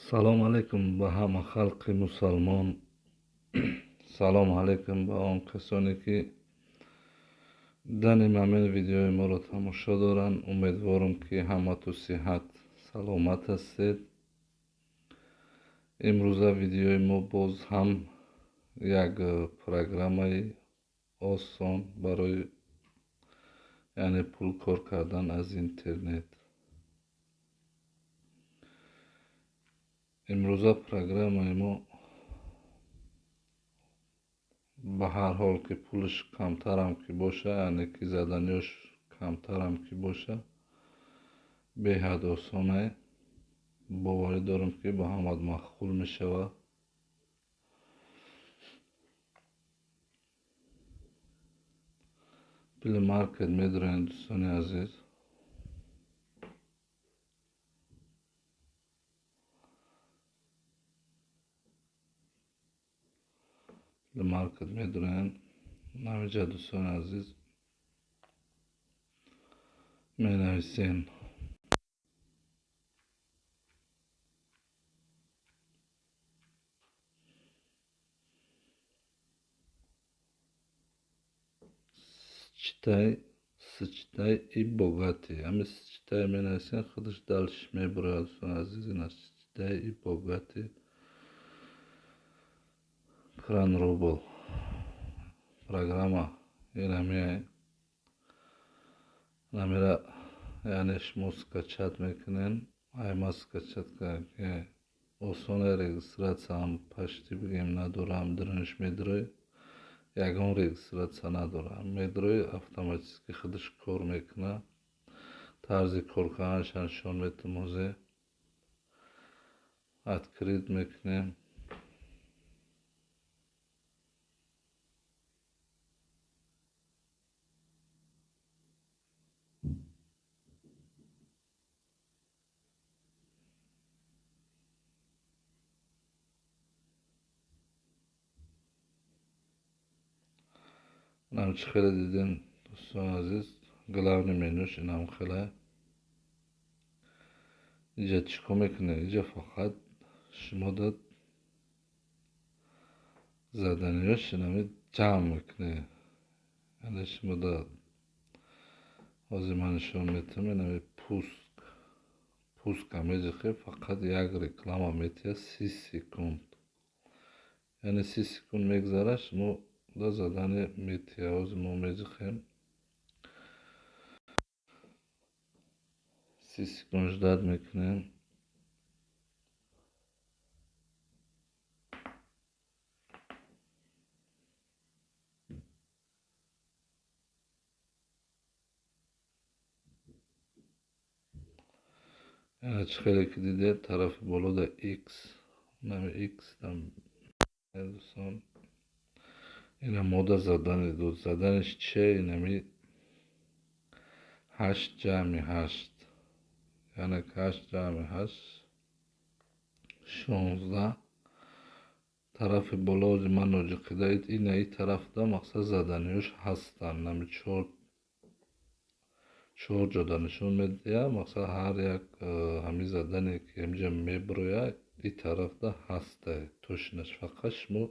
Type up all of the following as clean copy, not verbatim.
Салом алейкум ба ҳама халқи мусалмон. Салом алейкум ба он касоне, ки дани мамин видеои моро тамошо доранд. Умедворам, ки ҳамату сиҳат саломат ҳастед. Имрӯза видеои мо боз ҳам як программаи осон барои, яъне, пул кор кардан аз интернет. Имрӯза программаи мо ба ҳар ҳол ки пулаш камтарам ки боша, яъне ки заданиёш камтарам ки боша, беҳад осонае. Боварӣ дорам, ки ба ҳамат маъқул мешавад. Плей Маркет медроем, дӯстони азиз. Плей Маркет медроем. Ҳаминҷа, дӯстони азиз, менависем «Считай, считай и богатей». Ҳами «считай» менависем, худаш дальше мебурояд, дӯстони азиз. Ина «Считай и богатей» кран рубл программа инамия. Намира, яъне, шумо скачать мекунен. Айма скачать кард, осоне, регистрация ам почти бигем надорам. Дурунаш медурой, ягон регистрация надорам. Медурой, автоматически худаш кор мекунад. Тарзи кор карданашро нишон метам ҳозир. Открыть мекунем. Инам чӣ хеле дидем, дӯстони азиз, главный менюш инам хеле. Инҷа чӣ кор мекунед? Инҷа фақат шумо дад заданиёш инами ҷамъ мекунед. Яъне шумо да ҳозир ман нишон метиҳам. Инами пуск, пуска меҷиқед, фақат як реклама метиҳад, 30 секунд. Яъне 30 секунд мегзарад, шумо да задание метиҳад. Ҳозир мо меҷиқем, 30 секунд ждать мекунем. Чӣ хеле ки дидед, тарафи болода x, нами x, дӯстон, ина мода задание дод. Заданиш чие? Инами ҳашт ҷамъи ҳашт, яъне ҳашт ҷамъи ҳашт 16. Тарафи боло ҳозир ман ноҷиқида, ина и тарафда мақсад заданиёш ҳастанд. Нами чор ҷода нишон медиҳад. Мақсад, ҳар як ҳамин задание, ки ҳаминҷа мебирояд, и тарафда ҳастай точнаш. Фақат шумо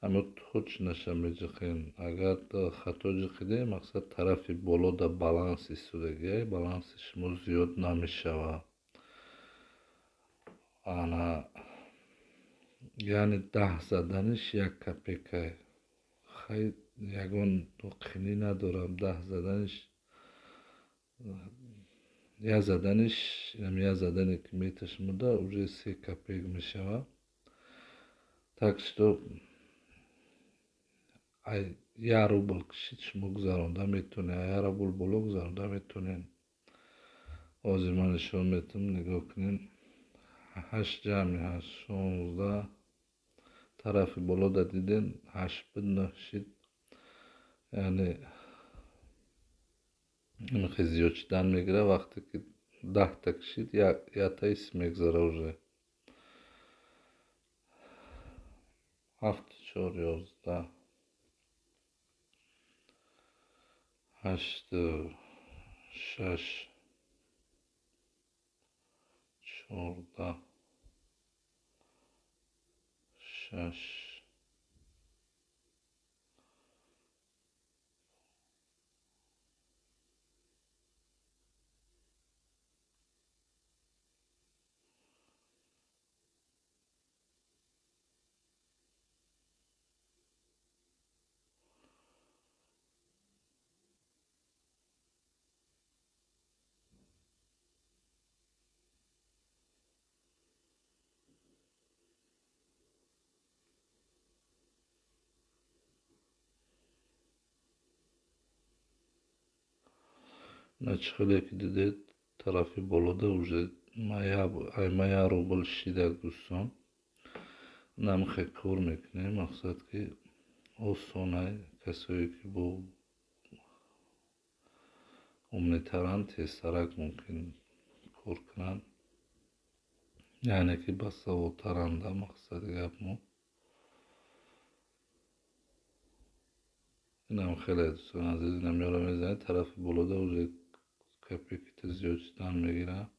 ҳамин точнаша меҷиқен. Агар хато ҷиқидем, мақсад, тарафи болода баланс истодагиай, баланси шумо зиёд намешавад. Ана, яъне 10 заданиш 1 копейка. Хай, ягон қинӣ надорам. 10 заданиш, як заданиш, як задание ки мета шумода, уже 3 копеек мешавад. Так что 1 рубл кишид, шумо гузаронда метавонед, 1 рубл боло гузаронда метавонед. Ҳозир ман нишон метиҳам, нигоҳ кунед. Ҳашт ҷамъи ҳашт 16. Тарафи болода дидем, ҳашт буд, нӯҳ шид. Яъне хел зиёд шудан мегирад. Вақте ки 10-та кишид, якта ис мегзара уже. Ҳафту чор 11, ҳашту шаш 14. 6. Начхеле ки дидед, тарафи болода уже аймая рубл шидак, дӯстон. Намхе кор мекунем, мақсад ки осонай, касое ки бо умнитаранд, тезтарак мумкин кор кунанд, яъне ки басаводтаранда, мақсади гап мо. Инам хеле, дӯстони азиз, инам ёро мезанед, тарафи болода уже копейките зиёд шудан мегирад.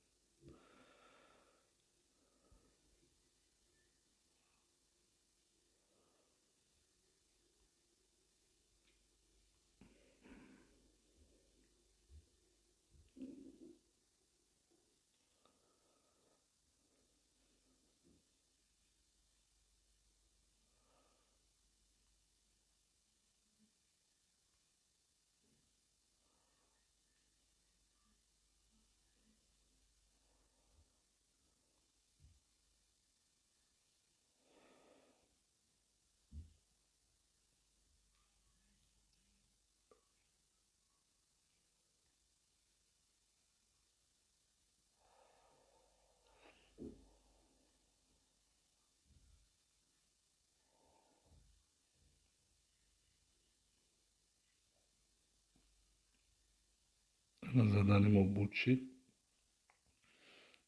Задани мо буд шид.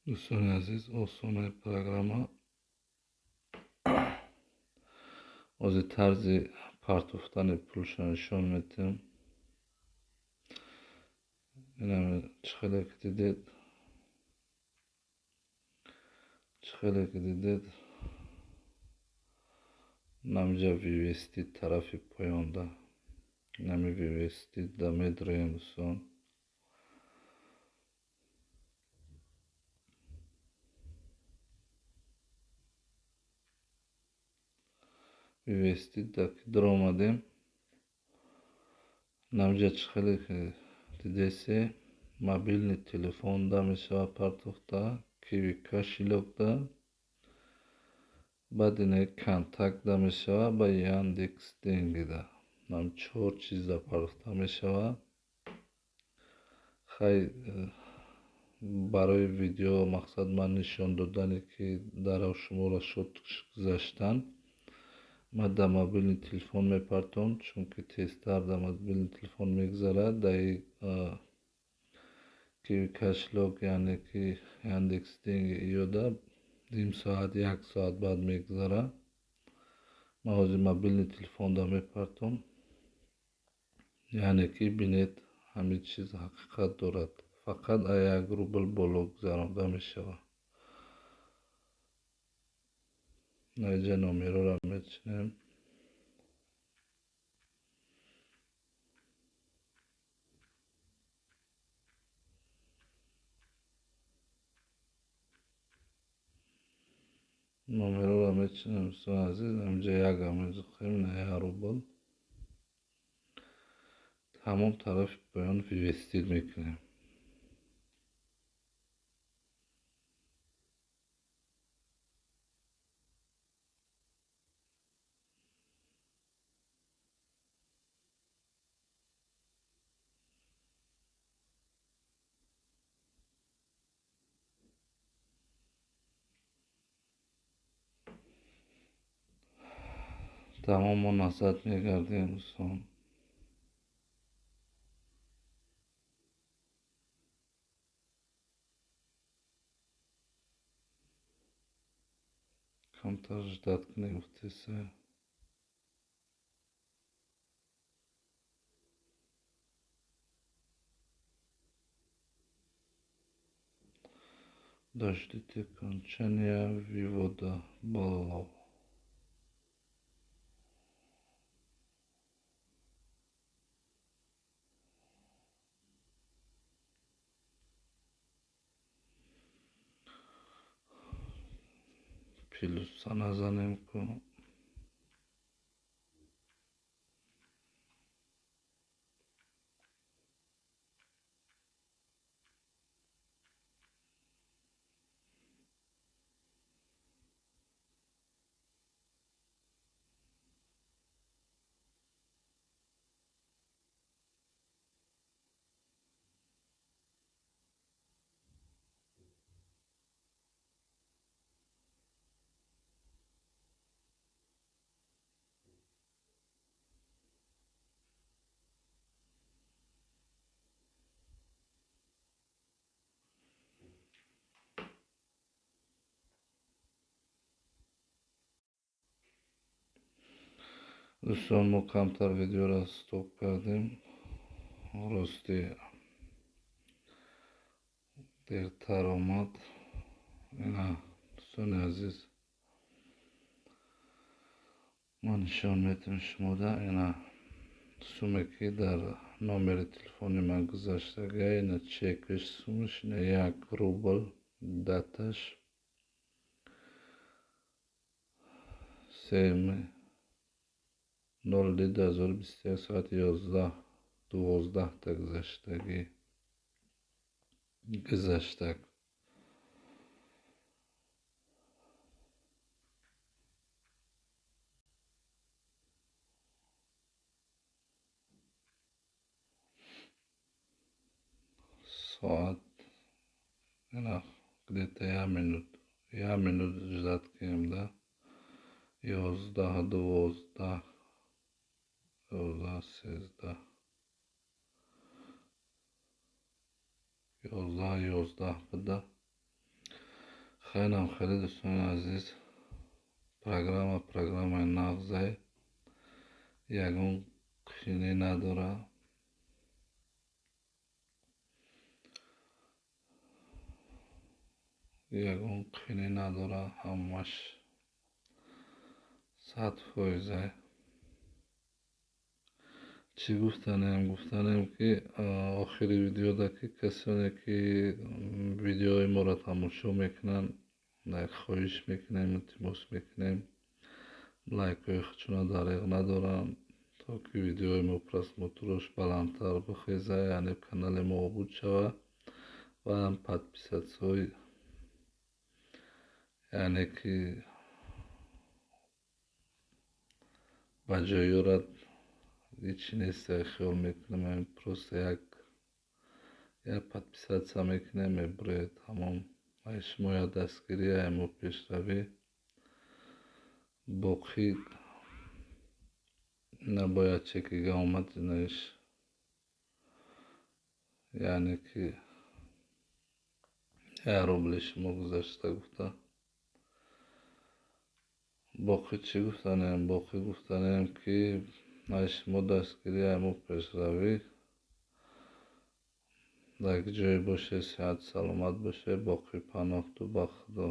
Дӯстони азиз, осонаи программа. Ҳозир тарзи партофтани пулша нишон медиҳем. Инам чӣ хеле ки дидед, чӣ хеле ки дидед, намҷа вывести тарафи поёнда, нами вывести да медроем, дӯстон. Вывести да ки даромадем, намҷа чӣ хеле ки дидесе, мобильный телефонда мешавад партофта, Киви кошелёкда, баъд ине Контактда мешавад, ба Яндекс Деньгида. Нам чор чизда партофта мешавад. Хай, барои видео мақсад ман нишон додане ки дар шуморо шуд гузаштан, ман дар мобильный телефон мепартом, чунки тезтар дар мобильный телефон мегузарад. Дар Киви кошелёк, яъне ки Яндекс Деньги иёда ним соат, як соат баъд мегузарад. Ман ҳозир мобильный телефонда мепартом, яъне ки бинед, ҳамин чиз ҳақиқат дорад, фақат 1 рубл боло гузаронда мешавад. Наиҷа номерҳоро мечинем. Номерҳоро мечинем, дӯстони азиз. Ҳаминҷа як мезухем, на 1 рубл. Тамом, тарафи поён вывести мекунем. Тамом, мо назад мегардем, дӯстон. Камтар ждать кунем, гуфтеса. Дождите окончания вывода баллов. Плюса назанем ку. Дӯстон, мо камтар видеоро стоп кардем. Рости, дертар омад. Ина, дӯстони азиз, ман нишон медиҳам шумода. Ина суме, ки дар номери телефони ман гузаштага, ина чекаш, сумаш, ина 1 рубл, даташ 3.02.2021, соати 11:12 гузаштагӣ гузаштак. Соат ина где-то як минут ждать кунем да, 11:12, 11:13, 11:11 буда. Хелам хеле, дӯстони азиз, программа программаи нағзай, ягон қинӣ надорад. Ягон қинӣ надорад, ҳамаш 100%. Чӣ гуфтанем? Гуфтанем, ки охири видеода, ки касоне, ки видеои моро тамошо мекунанд, хоҳиш мекунем, илтимос мекунем, лайкҳои худшонро дареғ надоранд, то ки видеои мо просмотрош баландтар бихезад, яъне канали мо обуд шавад ва подписатьсяҳои, яъне ки ба ҷой ёрад. Ҳичи нест, хиёл мекунем, просто як подписаться мекунем, мебуред, тамом. Ай шумо як дастгирӣ, ай мо пешравӣ. Боқӣ набояд чекига омад инаиш, яъне ки 1 рубли шумо гузашта гуфта. Боқӣ чӣ гуфтанем? Боқӣ гуфтанем, ки ай шумо дастгирӣ, ай мо пешравӣ. Дар ҷое бошед, сиҳату саломат бошед. Боқӣ паноҳту ба Худо.